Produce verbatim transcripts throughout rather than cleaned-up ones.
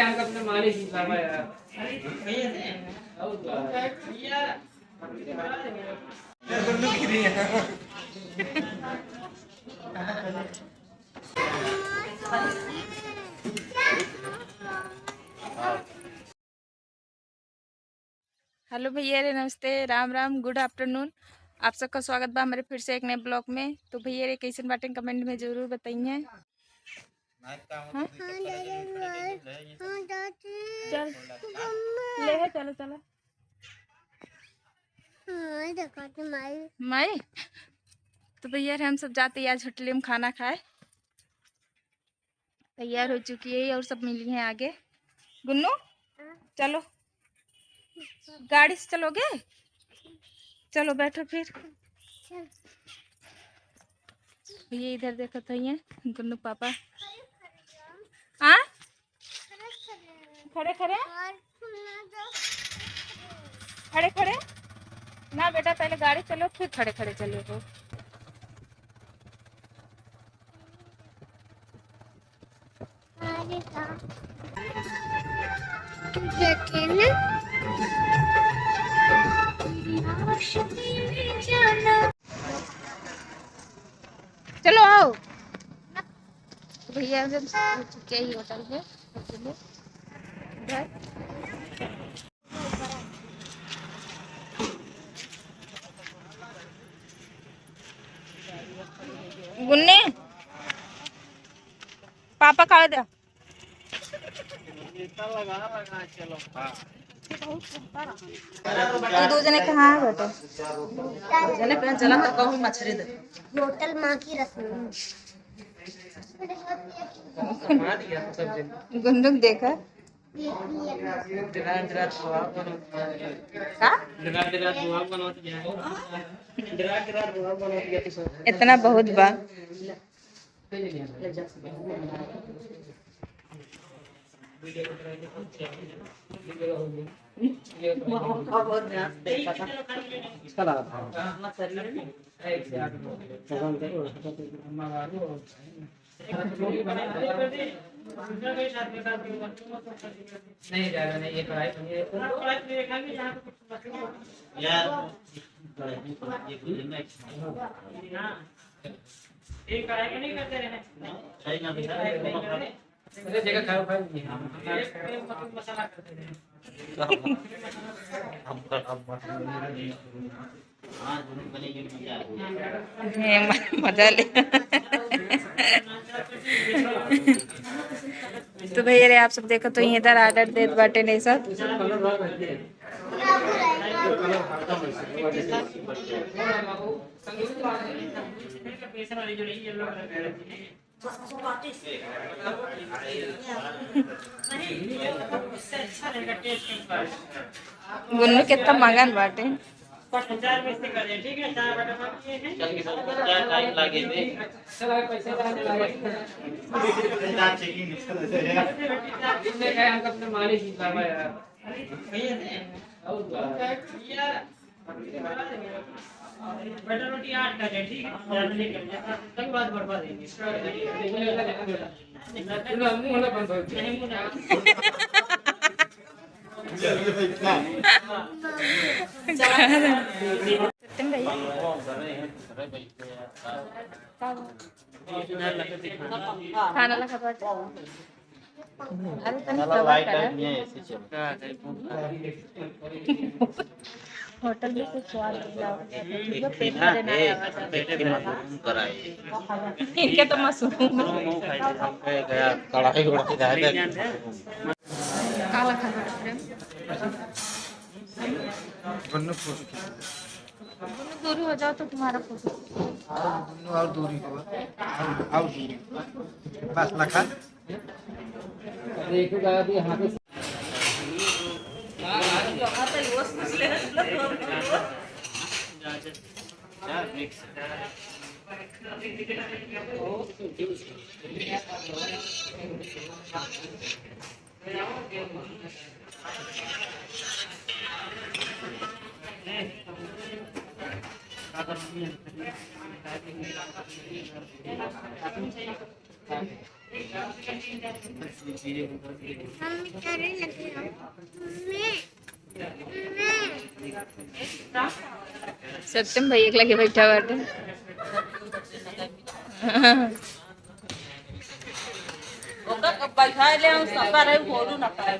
हेलो भैया रे, नमस्ते, राम राम, गुड आफ्टरनून। आप सबका स्वागत बा हमारे फिर से एक नए ब्लॉग में। तो भैया रे, कैसन बाटें, कमेंट में जरूर बताइए। हाँ? चल, ले है, चलो, चलो। माई? तो भैया रे, हम सब जाते हैं आज होटल में खाना खाए। तैयार हो चुकी है और सब मिली हैं आगे। गुन्नू, चलो, गाड़ी से चलोगे? चलो, बैठो फिर। ये इधर देखत हइये गुन्नू पापा। आ? खड़े खड़े? खड़े खड़े? ना बेटा, पहले गाड़ी चलो, फिर खड़े खड़े चलो। चलो आओ। तो भैया, हम सब पहुँच चुके हैं होटल में। गुन्नी, पापा खावे दे। तू दो जने कहाँ है बेटा? जने पे चला तो कहूँ मछली दे। होटल माँ की रसोई। गुन्नू देखा। का? इतना बहुत बा। नहीं, ज्यादा नहीं, ये तो है, ये यार, ये कढ़ाई को नहीं करते रहे। सही ना, भैया। अरे, जगह खाओ, खाओ। हम, हम, हम, हे, म-, मजा ले। तो भैया रे, आप सब देखो तो इधर ऑर्डर देत बाटे ने सब। गुन्नू कितना मगन बाटे। बटर रोटी आठ का है, ठीक है? सत्यम भैया। खाना लगा बाटे। अरे तनी सबर करा। होटल में कुछ स्वाद नहीं लाओ। जो पेट भरे ना आवा। इनके तो मशरूम। कढ़ाई उड़ाई रहा है। काला खा बाटे प्रेम। दोनों फोटो खींच लो। दोनों दूरी हो जाओ तो तुम्हारा फोटो। दोनों और दूरी हो। और, और दूरी। बस लखा। सत्यम भाई एक लगे बैठा बाटे। ओकर बैठा ले, हम सफा रहे, बोलू ना पाए।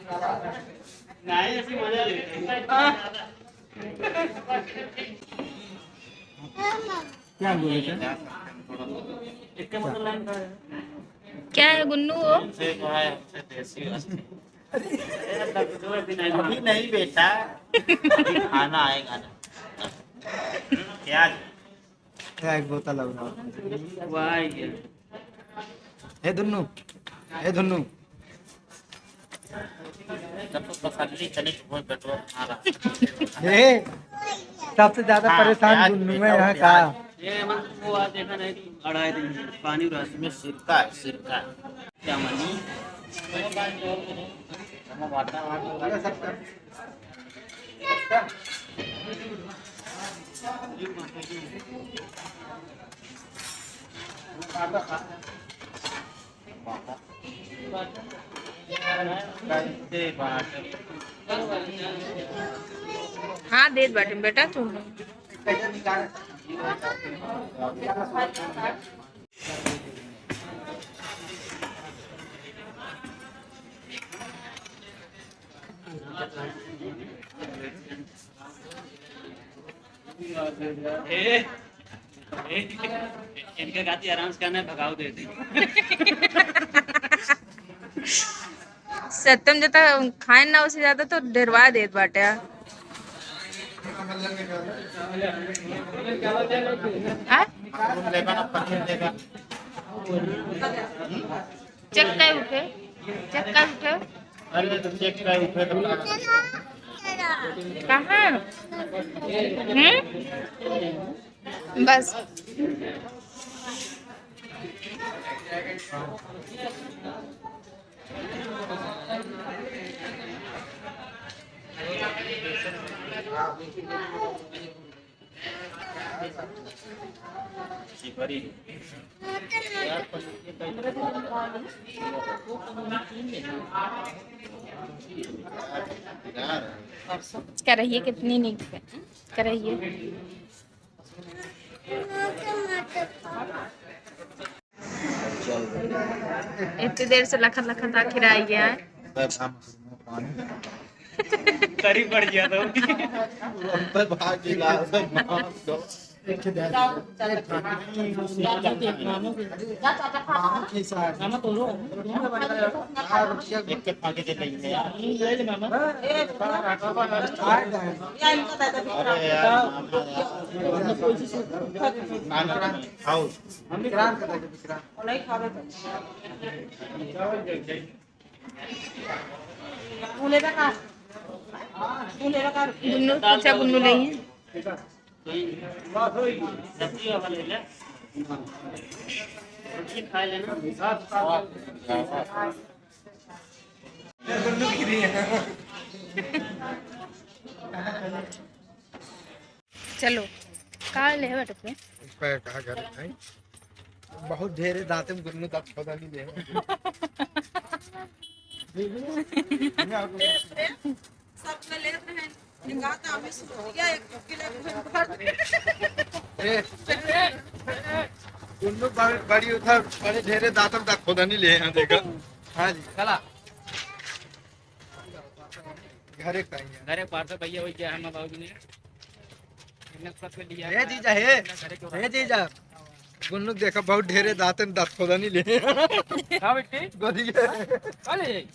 नहीं, ऐसी मजा लेते हैं। हाँ। क्या बोले थे? क्या है गुन्नू वो? अभी नहीं बेटा, अभी खाना आएगा ना। क्या? क्या एक बोतल और? वाह, ये। ए दुन्नू, ए दुन्नू। जब तो तसल्ली चली तो कोई पेट्रोल खा रहा। ए, सबसे ज्यादा हाँ, परेशान प्याज गुन्नू बेटा, है यहाँ प्याज। का। ये मन वो आज देखा नहीं, अढ़ाई दिन पानी उड़ा। इसमें सिरका है, सिरका। क्या मानी? हाँ, देत बाटे बेटा तू। ए, ए, इनके खातिर आराम से कहना है, भगाओ दे दे। सत्यम जता खाए ना, उसे ज्यादा तो डरवा देत बाटे। आ? मशरूम लेगा ना, पनीर लेगा? चेक का उठे, चेक का उठे। अरे तो चेक का उठे तो कहाँ? हम्म? बस। करहिए कितनी नीक है, करहिए। इतनी देर से लखत लखत आखिर आ गया है। करीब पड़ गया था। एक के फाके दे लेंगे यार। अरे यार, मामा यार। ना, ना, ना, खाओ। गुन्नू, पूछा गुन्नू नहीं है। चलो, का ले हवे टपले? पैर कहाँ घर है? बहुत ढेरे दांते में गुन्नू दांत खोदा नहीं ले। सब में लेत रहे। एक आध आदमी सुतिया एक किलो भर। ए, गुन्नू बड़-, बड़ी उधर बड़े ढेरे दांतम तक खोदा नहीं ले यहाँ देखा। हाँ जी। चला। घरे का ही है। घरे पार्सल भैया वही क्या है, मैं बाबूजी ने। इन्हें सब पे लिया। ए जीजा, हे। घरे क्यों ए जीजा। गुन्नू देखा बहुत ढेरे दांतन दांत खोदा नहीं ले। हाँ बेटी। गोदी के। का ले जाई?